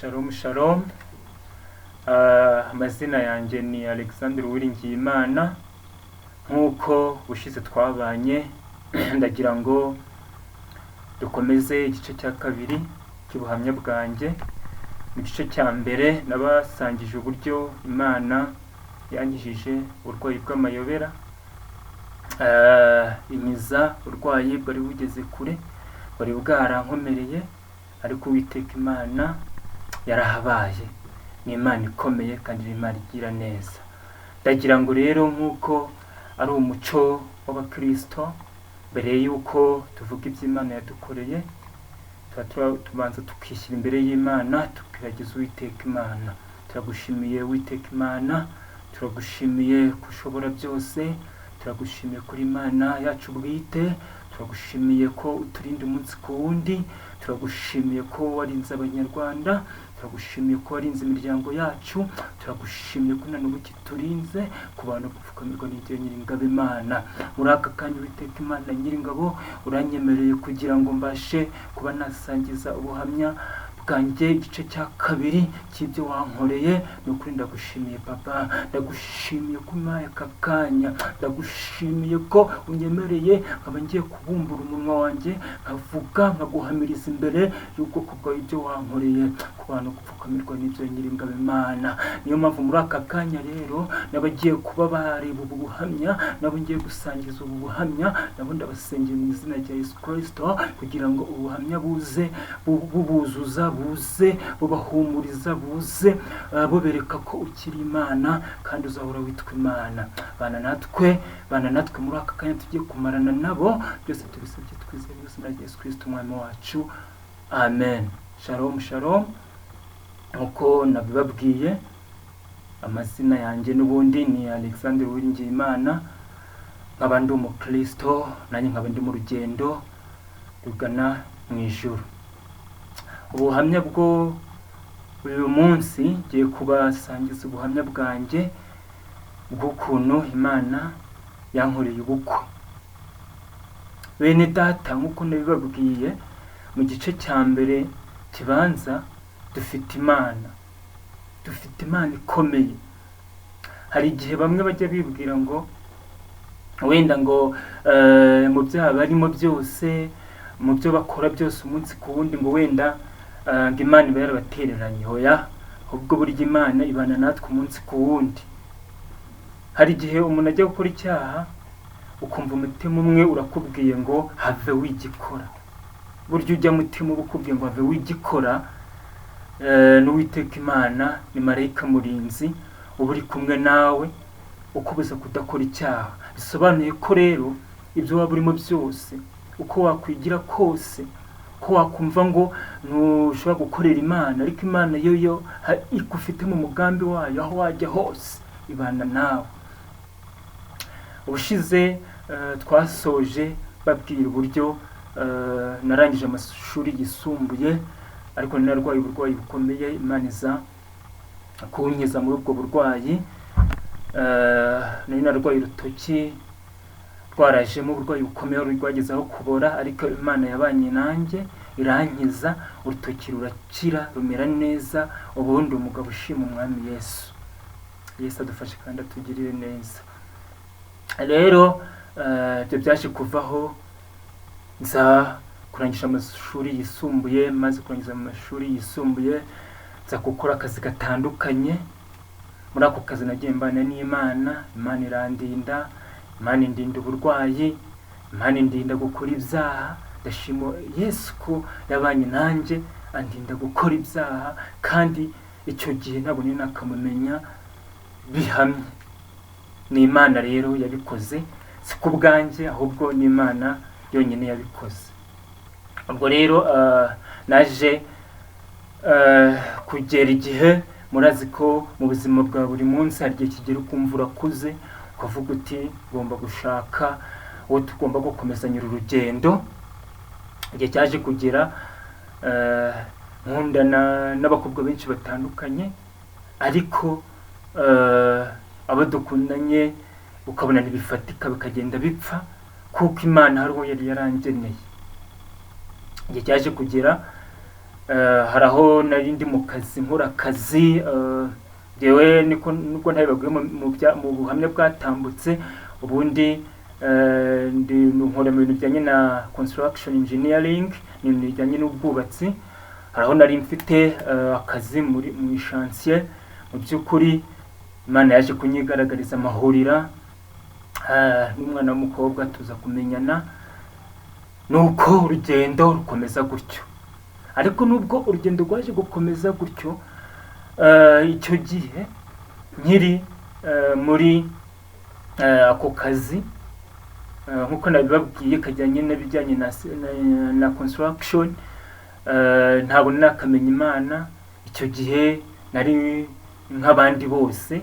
Shalom shalom. Amazina yanjye ni Alexandre Uwiringiyimana. Nk'uko ushize twabanye, ndagira ngo dukomeze igice cya kabiri cy'ubuhamya bwanjye. Mu gice cya mbere nabasangije uburyo Imana yankijije uburwayi bw'amayobera, inkiza uburwayi bwari bugeze kure, bwari bwarankomereye, ariko Uwiteka Imana yarahabaye. Ni Imana ikomeye kandi ni Imana igira neza. Ndagira ngo rero, nk'uko ari umuco w'Abakristo, mbere y'uko tuvuga ibyo Imana yadukoreye, tuba tubanza tukishyira imbere y'Imana, tukiragiza Uwiteka Imana. Turagushimiye Uwiteka Imana, turagushimiye ko ushobora byose, turagushimiye kuri Imana yacu bwite, turagushimiye ko uturinda umunsi ku wundi, turagushimiye ko warinze Abanyarwanda, turagushimiye ko warinze imiryango yacu, turagushimiye ko na n'ubu ukiturinze ku bantu gupfukamirwa n'ibyo Nyiringabo Imana. Muri aka kanya, Uwiteka Imana Nyiringabo, uranyemereye kugira ngo mbashe kuba nasangiza ubuhamya bwanjye, igice cya kabiri cy'ibyo wankoreye. Ni ukuri ndagushimiye Papa, ndagushimiye ko umpaye aka kanya, ndagushimiye ko unyemereye nkaba ngiye kubumbura umunwa wanjye nkavuga, nkaguhamiriza imbere y'ubwoko bwawe ibyo wankoreye ku bantu gupfukamirwa n'ibyo Nyiringabo Imana. Niyo mpamvu muri aka kanya rero n'abagiye kuba bareba ubu buhamya, nabo ngiye gusangiza ubu buhamya, nabo ndabasengeye mu izina rya Yesu Kristo kugira ngo ubuhamya buze bubuzuza, buze bubahumuriza, buze bubereka ko ukiri Imana kandi uzahora witwa Imana. Bana natwe, bana natwe muri aka kanya tugiye kumarana nabo. Byose tubisabye twizeye mu izina rya Yesu Kristo Umwami wacu, amen. Shalom shalom. Nkuko nabibabwiye, amazina yanjye n'ubundi ni Alexandre Uwiringiyimana, nkaba ndi umukristo, nanjye nkaba ndi mu rugendo rugana mu ijuru. Ubuhamya bwo uyu munsi, ngiye kubasangiza ubuhamya bwanjye bw'ukuntu Imana yankoreye ubukwe. Bene data, nk'uko nabibabwiye mu gice cya mbere kibanza, dufite Imana, dufite Imana ikomeye. Hari igihe bamwe bajya bibwira ngo wenda ngo mu byaha barimo byose, mu byo bakora byose umunsi ku wundi, ngo wenda ngo Imana iba yarabatereranye. Hoya, ahubwo burya Imana ibana natwe umunsi ku wundi. Hari igihe umuntu ajya gukora icyaha, ukumva umutima umwe urakubwiye ngo have wigikora. Burya ujya mutima uba ukubwiye ngo have wigikora, n'Uwiteka Imana ni marayika murinzi uba uri kumwe nawe ukubuza kudakora icyaha. Bisobanuye ko rero ibyo waba urimo byose, uko wakwigira kose, ko wakumva ngo ntushobora gukorera Imana, ariko Imana yo igufite mu mugambi wayo, aho wajya hose ibana nawe. Ubushize twasoje babwira uburyo narangije amashuri yisumbuye, ariko narwaye uburwayi bukomeye, Imana iza kunkiza muri ubwo burwayi. Nari narwaye urutoki rwarajemo uburwayi bukomeye, rwageze aho kubora, ariko Imana yabanye nanjye irankiza, urutoki rurakira, rumera neza. Ubundi umugabo ushima Umwami Yesu. Yesu adufashe kandi atugirire neza. Rero ibyo byaje kuvaho, nza kurangiza amashuri yisumbuye. Maze kurangiza amashuri yisumbuye, nza gukora akazi gatandukanye. Muri ako kazi nagiye mbana n'Imana, Imana irandinda, Imana indinda uburwayi, Imana indinda gukora ibyaha. Ndashima Yesu ko yabanye nanjye andinda gukora ibyaha, kandi icyo gihe ntabwo nari nakamumenya bihamye. Ni Imana rero yabikoze, si ku bwanjye, ahubwo ni Imana yonyine yabikoze. Ubwo rero naje kugera igihe, murazi ko mu buzima bwa buri munsi hari igihe kigera ukumva urakuze, ukavuga uti ngomba gushaka uwo tugomba gukomezanya uru rugendo. Igihe cyaje kugera, nkundana n'abakobwa benshi batandukanye, ariko abo dukundanye ukabona ntibifatika, bikagenda bipfa, kuko Imana hari uwo yari yarangeneye. Igihe cyaje kugera Hari aho nari ndi mu kazi, nkora akazi. Njyewe niko nubwo ntabibabwiye mu buhamya bwatambutse, ubundi ndi nkora mu bintu bijyanye na construction engineering, ni ibintu bijyanye n'ubwubatsi. Hari aho nari mfite akazi muri mu chantier. Mu by'ukuri Imana yaje kunyigaragariza, amahurira n'umwana w'umukobwa, tuza kumenyana, nuko urugendo rukomeza gutyo. Ariko nubwo urugendo rwaje gukomeza gutyo, icyo gihe nkiri muri ako kazi, nk'uko nabibabwiye, kajyanye n'ibijyanye na construction, ntabwo nakamenya Imana. Icyo gihe nari nk'abandi bose,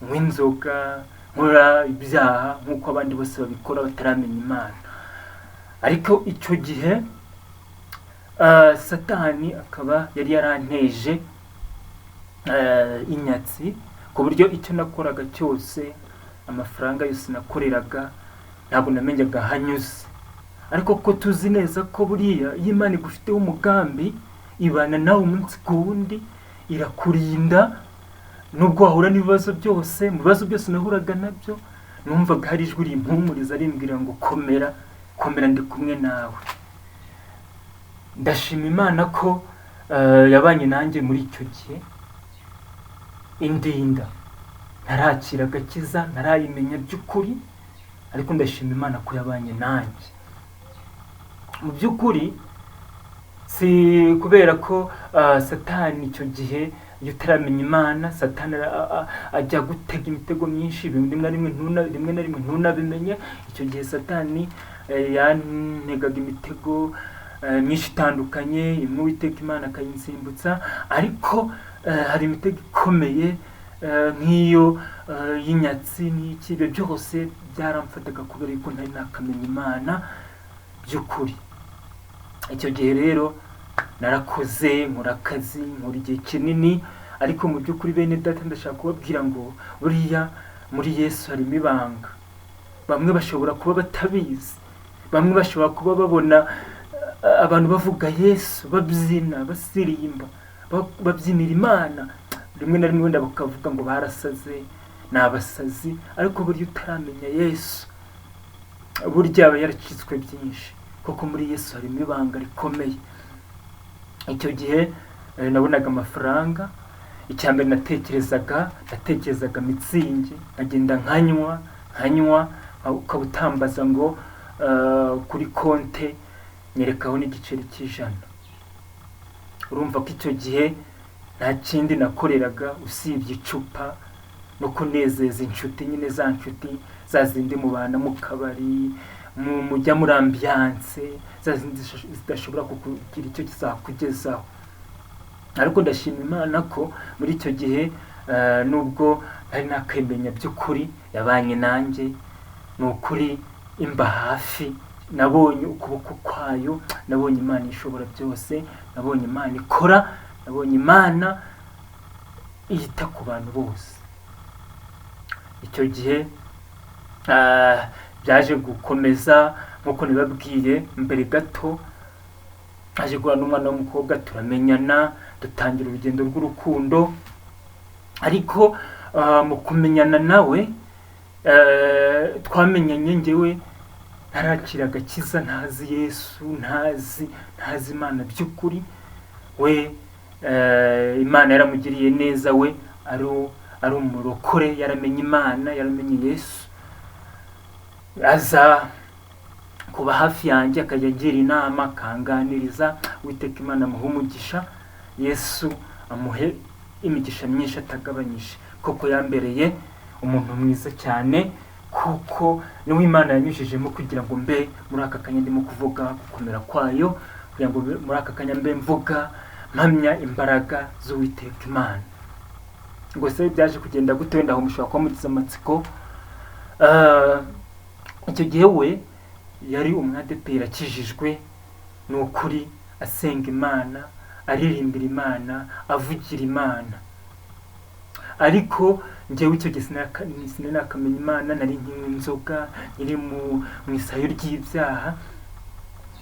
nywa inzoga, nkora ibyaha nk'uko abandi bose babikora bataramenya Imana. Ariko icyo gihe Satani akaba yari yaranteje inyatsi, ku buryo icyo nakoraga cyose, amafaranga yose nakoreraga, ntabwo namenyaga aho anyuze. Ariko ko tuzi neza ko buriya iyo Imana igufiteho umugambi, ibana nawe umunsi ku wundi, irakurinda nubwo wahura n'ibibazo byose. Mu bibazo byose nahuraga nabyo, numvaga hari ijwi rimpumuriza, rimbwira ngo: "Komera, komera, ndi kumwe nawe." Ndashima Imana ko yabanye nanjye muri icyo gihe, indinda. Ntarakira agakiza, ntarayimenya by'ukuri, ariko ndashima Imana ko yabanye nanjye. Mu by'ukuri si kubera ko Satani icyo gihe, iyo utaramenya Imana, Satani ajya gutega imitego myinshi, rimwe na rimwe ntunabimenye. Icyo gihe Satani yantegaga imitego myinshi itandukanye, imwe Uwiteka Imana akayinsimbutsa. Ariko hari imitego ikomeye, nk'iyo y'inyatsi n'iki, ibyo byose byaramfataga kubera yuko ntari nakamenya Imana by'ukuri. Icyo gihe rero narakoze, nkora akazi, nkora igihe kinini. Ariko mu by'ukuri, bene data, ndashaka kubabwira ngo buriya muri Yesu harimo ibanga. Bamwe bashobora kuba batabizi, bamwe bashobora kuba babona abantu bavuga Yesu, babyina, basirimba, babyinira Imana, rimwe na rimwe wenda bakavuga ngo barasaze, ni abasazi. Ariko burya utaramenya Yesu, burya aba yaracitswe byinshi, kuko muri Yesu harimo ibanga rikomeye. Icyo gihe nabonaga amafaranga, icya mbere natekerezaga Mützig, nkagenda nkanywa, nkanywa, ukaba utambaza ngo kuri konte nyerekaho n'igiceri cy'ijana. Urumva ko icyo gihe nta kindi nakoreraga usibye icupa no kunezeza inshuti nyine, za nshuti za zindi mubana mu kabari, mujya muri ambiance, za zindi zidashobora kukugira icyo kizakugezaho. Ariko ndashima Imana ko muri icyo gihe, nubwo ntari nakemenya by'ukuri, yabanye nanjye, ni ukuri imba hafi. Nabonye ukuboko kwayo, nabonye Imana ishobora byose, nabonye Imana ikora, nabonye Imana yita ku bantu bose. Icyo gihe byaje gukomeza nk'uko nibabwiye mbere gato. Aje guhura n'umwana w'umukobwa, turamenyana, dutangira urugendo rw'urukundo. Ariko mu kumenyana nawe, twamenyanye njyewe ntarakira agakiza, ntazi Yesu, ntazi Imana by'ukuri. We Imana yaramugiriye neza, we ari umurokore, yaramenye Imana, yaramenye Yesu, aza kuba hafi yanjye, akajya agira inama, akanganiriza. Uwiteka Imana amuhe umugisha, Yesu amuhe imigisha myinshi atagabanyije, kuko yambereye umuntu mwiza cyane, kuko niwe Imana yanyujijemo kugira ngo mbe muri aka kanya ndimo kuvuga gukomera kwayo, kugira ngo mbe muri aka kanya mbe mvuga mpamya imbaraga z'Uwiteka Imana. Ngo se byaje kugenda gute? Wenda aho mushobora kuba mugize amatsiko. Icyo gihe we yari umwadeperi akijijwe, ni ukuri, asenga Imana, aririmbira Imana, avugira Imana. Ariko njyewe icyo gihe sinari nakamenya Imana, nari nkinywa inzoga, nkiri mu isayo ry'ibyaha.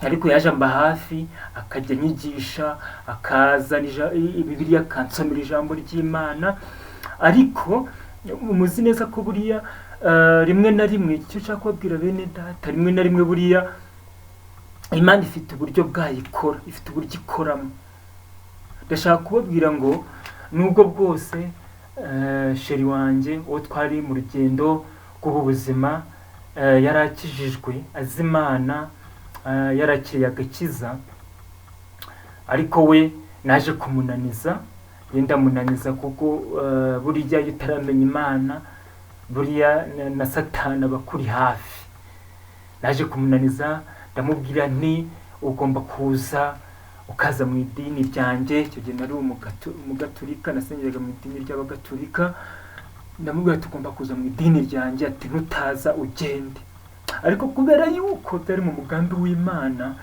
Ariko yaje amba hafi, akajya anyigisha, akazana Bibiliya, akansomera ijambo ry'Imana. Ariko muzi neza ko buriya rimwe na rimwe, icyo nshaka kubabwira bene data, rimwe na rimwe buriya Imana ifite uburyo bwayikora, ifite uburyo ikoramo. Ndashaka kubabwira ngo nubwo bwose chéri wanjye, uwo twari mu rugendo rw'ubu buzima, yari akijijwe, azi Imana, yarakiriye agakiza, ariko we naje kumunaniza, yenda munaniza, kuko buriya iyo utaramenya Imana, buriya na Satani aba akuri hafi. Naje kumunaniza, ndamubwira nti: "Ugomba kuza, ukaza mu idini ryanjye." Icyo gihe nari umugaturika, nasengeraga mu idini ry'Abagatulika. Ndamubwira ati: "Ugomba kuza mu idini ryanjye." Ati: "Nutaza ugende." Ariko kubera yuko byari mu mugambi w'Imana,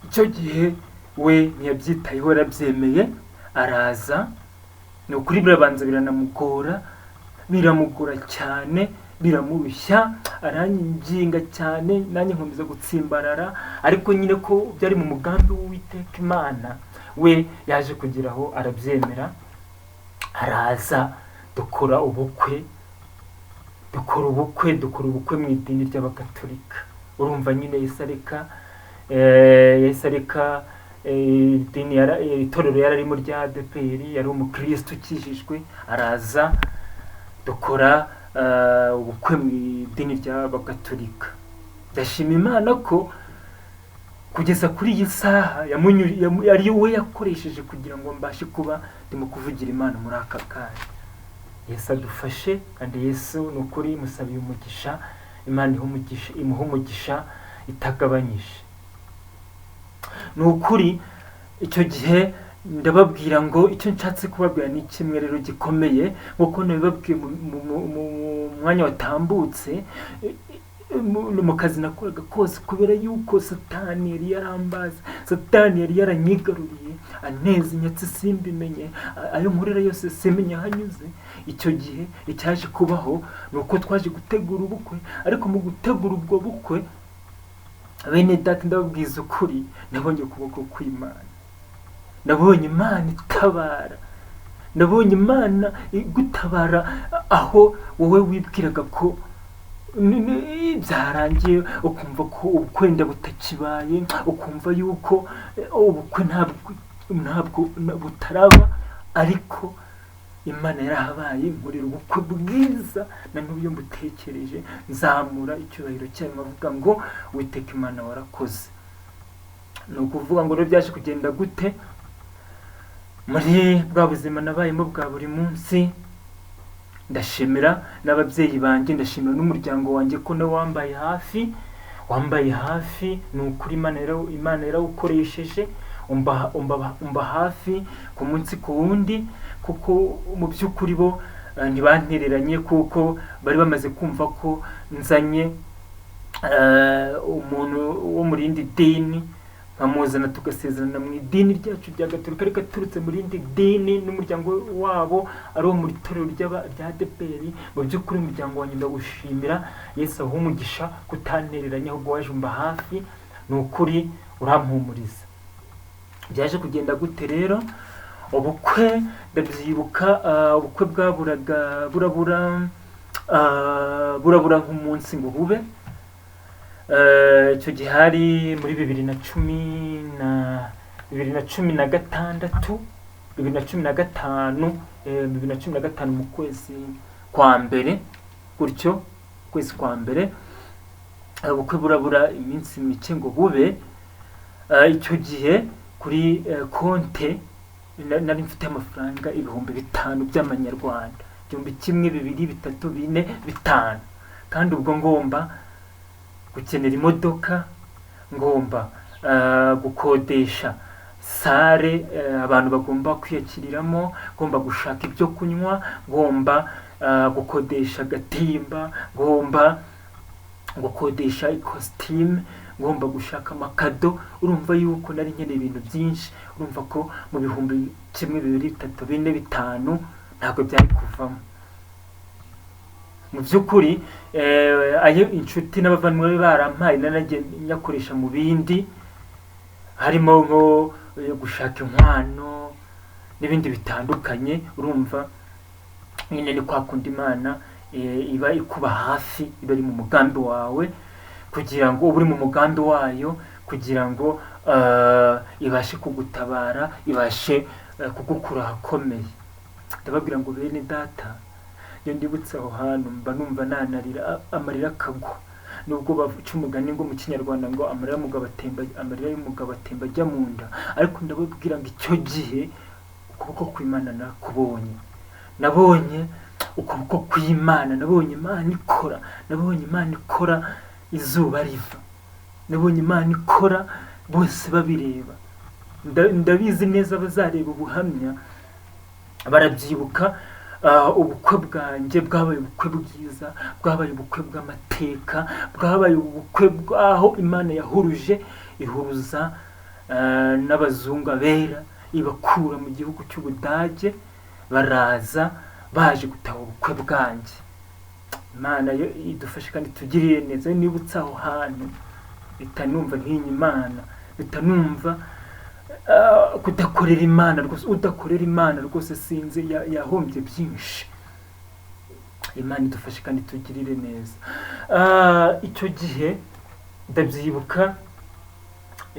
icyo gihe we ntiyabyitayeho, yarabyemeye, araza. Ni ukuri birabanza biranamugora, biramugora cyane, biramurushya, aranyinginga cyane, nanjye nkomeza gutsimbarara. Ariko nyine ko byari mu mugambi w'Uwiteka Imana, we yaje kugeraho arabyemera, araza, dukora ubukwe, dukora ubukwe, dukora ubukwe mu idini ry'Abagatolika. Urumva nyine yahise areka idini itorero yari arimo rya ADEPR, yari umukristo ukijijwe, araza dukora ubukwe mu idini ry'Abagatolika. Ndashima Imana ko kugeza kuri iyi saha ari we yakoresheje kugira ngo mbashe kuba ndimo kuvugira Imana muri aka kanya. Yesu adufashe, kandi Yesu ni ukuri musabiye umugisha. Imana ihe umugisha, imuhe umugisha itagabanyije. Ni ukuri icyo gihe ndababwira ngo icyo nshatse kubabwira ni kimwe rero gikomeye, nk'uko nabibabwiye mu mwanya watambutse, mu kazi nakoraga kose, kubera yuko Satani yari yarambaza, Satani yari yaranyigaruriye, aneza inyatsi simbimenye, ayo nkorera yose simenye aho anyuze. Icyo gihe icyaje kubaho ni uko twaje gutegura ubukwe. Ariko mu gutegura ubwo bukwe, bene data, ndababwiza ukuri, nabonye ukuboko kw'Imana, nabonye Imana itabara, nabonye Imana igutabara aho wowe wibwiraga ko byarangiye, ukumva ko ubukwe wenda butakibaye, ukumva yuko ubukwe ntabwo butaraba. Ariko Imana yarahabaye, nkorera ubukwe bwiza, na n'ubu iyo mbutekereje nzamura icyubahiro cyayo, nkavuga ngo: "Witeka Imana, warakoze." Ni ukuvuga ngo rero byaje kugenda gute muri bwa buzima nabayemo bwa buri munsi? Ndashimira n'ababyeyi banjye, ndashimira n'umuryango wanjye ko nawe wambaye hafi, wambaye hafi. Ni ukuri Imana yarawukoresheje, umba hafi ku munsi ku wundi, kuko mu by'ukuri bo ntibantereranye, kuko bari bamaze kumva ko nzanye umuntu wo mu rindi dini, nkamuzana tugasezerana mu idini ryacu rya Gatolika, ariko aturutse mu rindi dini, n'umuryango wabo ari uwo mu itorero rya ADEPR. Mu by'ukuri umuryango wanjye ndawushimira, Yesu aho umugisha kutantereranye, ahubwo waje umba hafi, ni ukuri urampumuriza. Byaje kugenda gute rero? Ubukwe ndabyibuka, ubukwe bwaburaga burabura nk'umunsi ngo bube. Icyo gihe hari muri 2016, 2015, 2015 mu kwezi kwa mbere gutyo, ukwezi kwa mbere. Ubukwe burabura iminsi mike ngo bube. Icyo gihe kuri konte nari mfite amafaranga 5000 by'amanyarwanda, 1000, 2, 3, 4, 5. Kandi ubwo ngomba gukenera imodoka, ngomba gukodesha salle abantu bagomba kwiyakiriramo, ngomba gushaka ibyo kunywa, ngomba gukodesha agatimba, ngomba gukodesha ikositimu, ngomba gushaka amakado. Urumva yuko nari nkeneye ibintu byinshi. Urumva ko mu 1000, 2, 3, 4, 5 ntabwo byari kuvamo. Mu by'ukuri ayo inshuti n'abavandimwe bari barampaye naragiye nyakoresha mu bindi. Harimo nko gushaka inkwano n'ibindi bitandukanye. Urumva nyine ni kwa kundi Imana iba ikuba hafi, iba iri mu mugambi wawe kugira ngo ube uri mu mugambi wayo, kugira ngo ibashe kugutabara, ibashe kugukura ahakomeye. Ndababwira ngo bene data, iyo ndibutse aho hantu mba numva nanarira, amarira akagwa. Nubwo baca umugani ngo mu Kinyarwanda ngo amarira y'umugabo atemba, amarira y'umugabo atemba ajya mu nda, ariko ndababwira ngo icyo gihe ukuboko kw'Imana nakubonye. Nabonye ukuboko kw'Imana, nabonye Imana ikora, nabonye Imana ikora izuba riva, nabonye Imana ikora bose babireba. Ndabizi neza bazareba ubuhamya barabyibuka. Ubukwe bwanjye bwabaye ubukwe bwiza, bwabaye ubukwe bw'amateka, bwabaye ubukwe bw'aho Imana yahuruje, ihuruza n'abazungu abera, ibakura mu gihugu cy'Ubudage, baraza baje gutaha ubukwe bwanjye. Imana yo idufashe kandi tugirire neza. Iyo nibutse aho hantu mpita numva ntinya Imana, mpita numva kudakorera Imana rwose, udakorera Imana rwose sinzi yahombye byinshi. Imana idufashe kandi tugirire neza. Icyo gihe ndabyibuka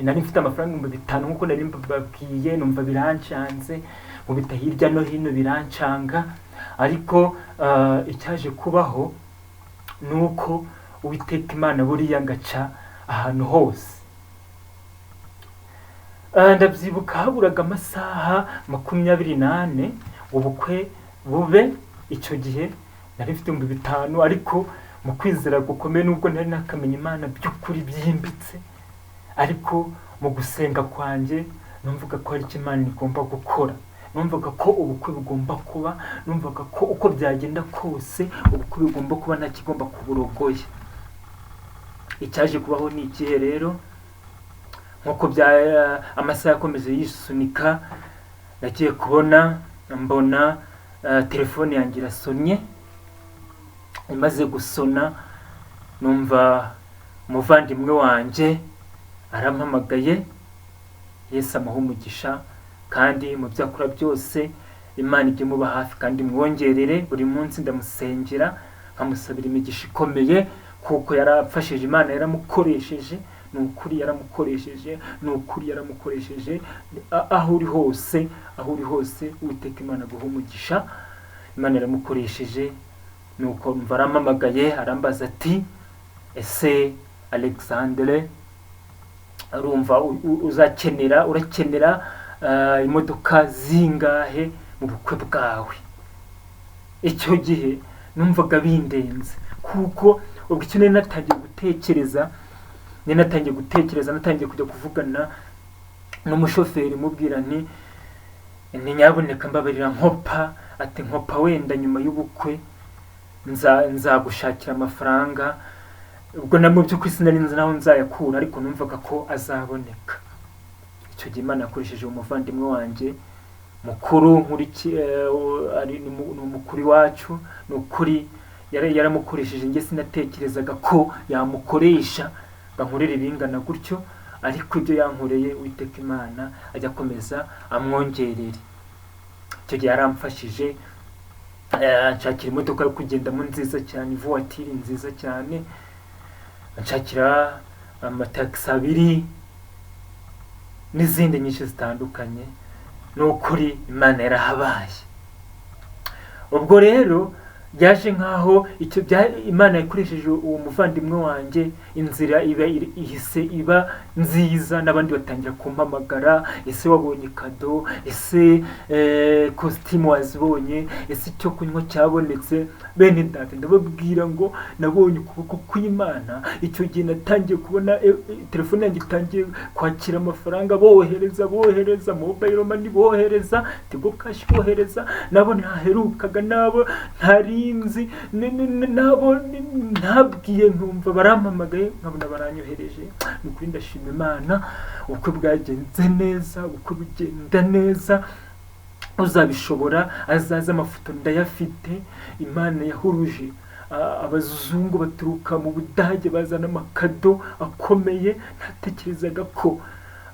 nari mfite amafaranga 5000 nk'uko nari mbabwiye, numva birancanze, nkubita hirya no hino birancanga. Ariko icyaje kubaho ni uko Uwiteka Imana buriya ngaca ahantu hose. Ndabyibuka haburaga amasaha 24 ubukwe bube. Icyo gihe nari mfite 5000, ariko mu kwizera gukomeye, nubwo ntari nakamenya Imana by'ukuri byimbitse, ariko mu gusenga kwanjye numvaga ko hari icyo Imana igomba gukora, numvaga ko ubukwe bugomba kuba, numvaga ko uko byagenda kose ubukwe bugomba kuba, nta kigomba kuburogoya. Icyaje kubaho ni ikihe rero? Nk'uko bya amasaha yakomeje yisunika, nagiye kubona mbona telefone yanjye irasonnye. Imaze gusona numva umuvandimwe wanjye arampamagaye. Yesu amuha umugisha, kandi mu byo akora byose Imana ijye imuba hafi kandi imwongerere. Buri munsi ndamusengera, nkamusabira imigisha ikomeye, kuko yarafashije, Imana yaramukoresheje. Ni ukuri yaramukoresheje, ni ukuri yaramukoresheje. Aho uri hose, aho uri hose, Uwiteka Imana aguha umugisha. Imana yaramukoresheje. Nuko mva arampamagaye, arambaza ati: "Ese Alexandre, urumva uzakenera, urakenera imodoka zingahe mu bukwe bwawe?" Icyo gihe numvaga bindenze, kuko ubwo icyo nari natangiye gutekereza, natangiye kujya kuvugana n'umushoferi, mubwira nti: "Nyabuneka mbabarira nkopa." Ati: "Nkopa wenda nyuma y'ubukwe nzagushakira amafaranga." Ubwo na mu by'ukuri sinari nzi naho nzayakura, ariko numvaga ko azaboneka. Icyo gihe Imana yakoresheje umuvandimwe wanjye mukuru ni umukuru iwacu. Ni ukuri yaramukoresheje. Njye sinatekerezaga ko yamukoresha ngo ankorere ibingana gutyo, ariko ibyo yankoreye, Uwiteka Imana ajya akomeza amwongerere. Icyo gihe yaramfashije, anshakira imodoka yo kugendamo nziza cyane, ivuwatiri nziza cyane, anshakira amatagisi abiri n'izindi nyinshi zitandukanye. Ni ukuri Imana yarahabaye. Ubwo rero byaje nk'aho icyo Imana yakoresheje uwo muvandimwe wanjye, inzira iba ihise iba nziza, n'abandi batangira kumpamagara: "Ese wabonye kado? Ese kositimu wazibonye? Ese icyo kunywa cyabonetse?" Bene data, ndababwira ngo nabonye ukuboko kw'Imana. Icyo gihe natangiye kubona telefone yanjye itangiye kwakira amafaranga, bohereza, bohereza mobile money, bohereza Tigo Cash, bohereza nabo ntaherukaga, nabo ntarinzi, nabo ntabwiye, nkumva barampamagaye, nkabona baranyohereje. Ni ukuri ndashima Imana, ubukwe bwagenze neza, ubukwe bugenda neza. Uzabishobora azaze, amafoto ndayafite. Imana yahuruje abazungu baturuka mu Budage, bazana amakado akomeye ntatekerezaga ko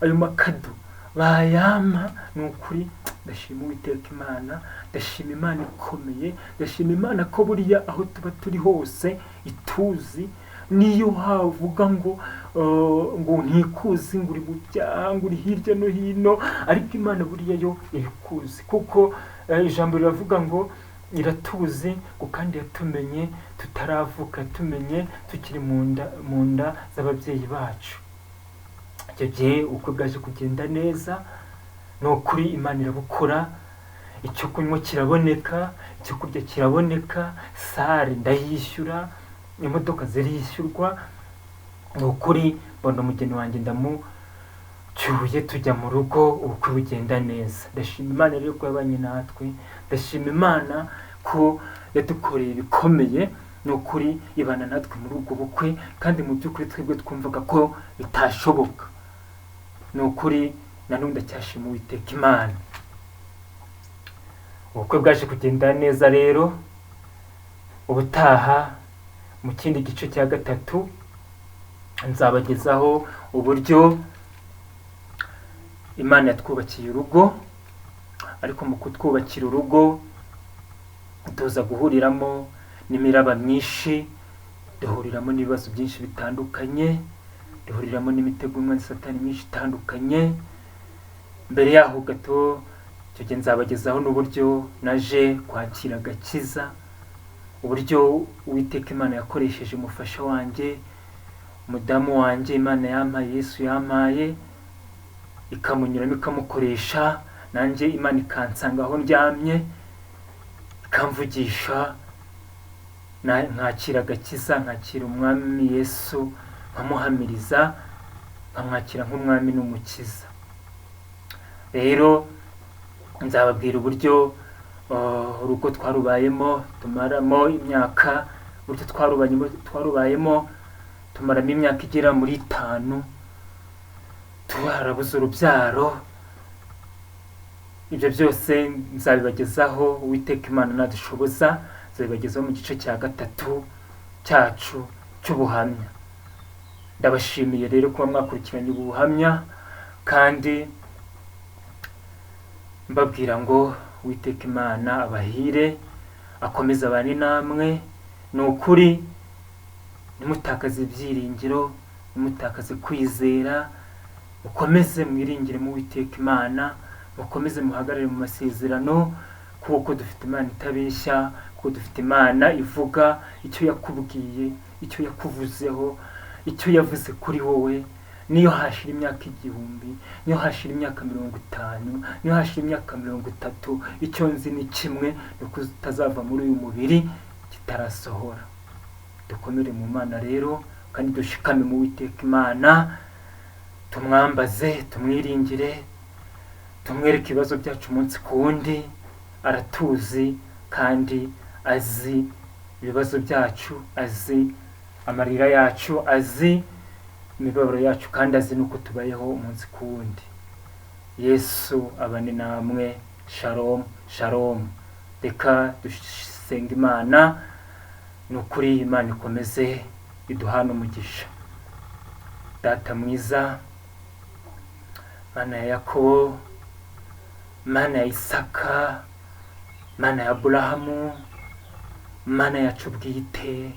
Ayo makado bayampa. Ni ukuri ndashima Uwiteka Imana, ndashima Imana ikomeye, ndashima Imana ko buriya aho tuba turi hose ituzi. Niyo havuga ngo ngo ntikuzi, ngo uri mu byaha, ngo uri hirya no hino, ariko Imana buriya yo ibikuzi, kuko ijambo riravuga ngo iratuzi, ngo kandi yatumenye tutaravuka, tumenye tukiri mu nda z'ababyeyi bacu. Icyo gihe ubukwe bwaje kugenda neza. Ni ukuri Imana irabukora, icyo kunywa kiraboneka, icyo kurya kiraboneka, salle ndayishyura, imodoka zirishyurwa. Ni ukuri mbona umugeni wanjye ndamucyuye, tujya mu rugo, ubukwe bugenda neza. Ndashima Imana rero ko yabanye natwe, ndashima Imana ko yadukoreye ibikomeye. Ni ukuri ibana natwe muri ubwo bukwe, kandi mu by'ukuri twebwe twumvaga ko bitashoboka. Ni ukuri na n'ubu ndacyashima Uwiteka Imana. Ubukwe bwaje kugenda neza rero. Ubutaha mu kindi gice cya gatatu nzabagezaho uburyo Imana yatwubakiye urugo, ariko mu kutwubakira urugo tuza guhuriramo n'imiraba myinshi, duhuriramo n'ibibazo byinshi bitandukanye, duhuriramo n'imitego imwe Satani myinshi itandukanye. Mbere yaho gato, icyo gihe nzabagezaho n'uburyo naje kwakira agakiza, uburyo Uwiteka Imana yakoresheje umufasha wanjye, umudamu wanjye Imana yampaye, Yesu yampaye, ikamunyuramo ikamukoresha, nanjye Imana ikansanga aho ndyamye ikamvugisha, nkakira agakiza, nkakira Umwami Yesu, nkamuhamiriza, nkamwakira nk'Umwami n'Umukiza. Rero nzababwira uburyo urugo twarubayemo tumaramo imyaka, uburyo twarubayemo tumaramo imyaka igera muri 5 twarabuze urubyaro. Ibyo byose nzabibagezaho Uwiteka Imana nadushoboza, nzabibagezaho mu gice cya gatatu cyacu cy'ubuhamya. Ndabashimiye rero kuba mwakurikiranye ubu buhamya, kandi mbabwira ngo Uwiteka Imana abahire, akomeze abane namwe. Ni ukuri ntimutakaze ibyiringiro, ntimutakaze kwizera, mukomeze mwiringire mu Uwiteka Imana, mukomeze muhagarare mu masezerano, kuko dufite Imana itabeshya, kuko dufite Imana ivuga icyo yakubwiye, icyo yakuvuzeho, icyo yavuze kuri wowe. Niyo hashira imyaka 1000, niyo hashira imyaka 50, niyo hashira imyaka 30, icyo nzi ni kimwe, ni uko utazava muri uyu mubiri kitarasohora. Dukomere mu Mana rero, kandi dushikame mu Uwiteka Imana, tumwambaze, tumwiringire, tumwereke ibibazo byacu umunsi ku wundi. Aratuzi kandi azi ibibazo byacu, azi amarira yacu, azi imibabaro yacu, kandi azi n'uko tubayeho umunsi ku wundi. Yesu abane namwe. Shalom, shalom. Reka dusenga Imana. Ni ukuri Imana ikomeze iduhane umugisha. Data mwiza, Mana ya Yakobo, Mana ya Isaka, Mana ya Aburahamu, Mana yacu bwite,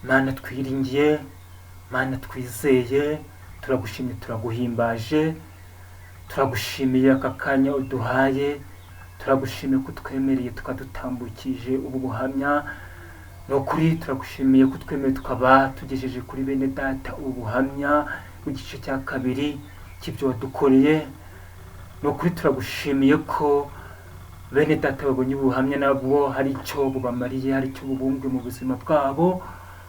Mana twiringiye, Mana twizeye, turagushimye, turaguhimbaje, turagushimiye aka kanya uduhaye, turagushimiye ko utwemereye tukadutambukije ubu buhamya. Ni ukuri turagushimiye ko utwemereye tukaba tugejeje kuri bene data ubu buhamya bw'igice cya kabiri cy'ibyo wadukoreye. Ni ukuri turagushimiye ko bene data babonye ubuhamya nabwo hari icyo bubamariye, hari icyo bubunguye mu buzima bwabo,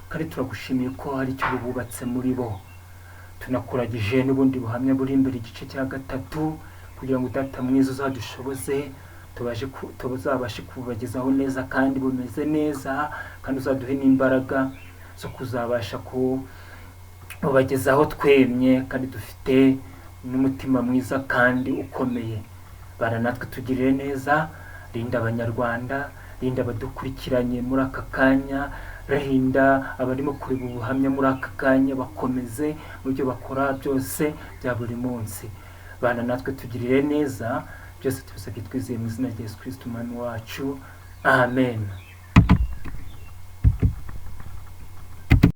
kandi turagushimiye ko hari icyo bububatse muri bo. Tunakuragije n'ubundi buhamya buri imbere, igice cya gatatu, kugira ngo Data mwiza uzadushoboze tuzabashe kububagezaho neza kandi bumeze neza, kandi uzaduhe n'imbaraga zo kuzabasha kububagezaho twemye kandi dufite n'umutima mwiza kandi ukomeye. Bara natwe, tugirire neza, rinda Abanyarwanda, Rinda abadukurikiranye muri aka kanya, rinda abarimo kureba ubuhamya muri aka kanya, bakomeze mu byo bakora byose bya buri munsi. Bana natwe, tugirire neza. Byose tubisabye twizeye mu izina rya Yesu Kristo, Umwami wacu. Amen.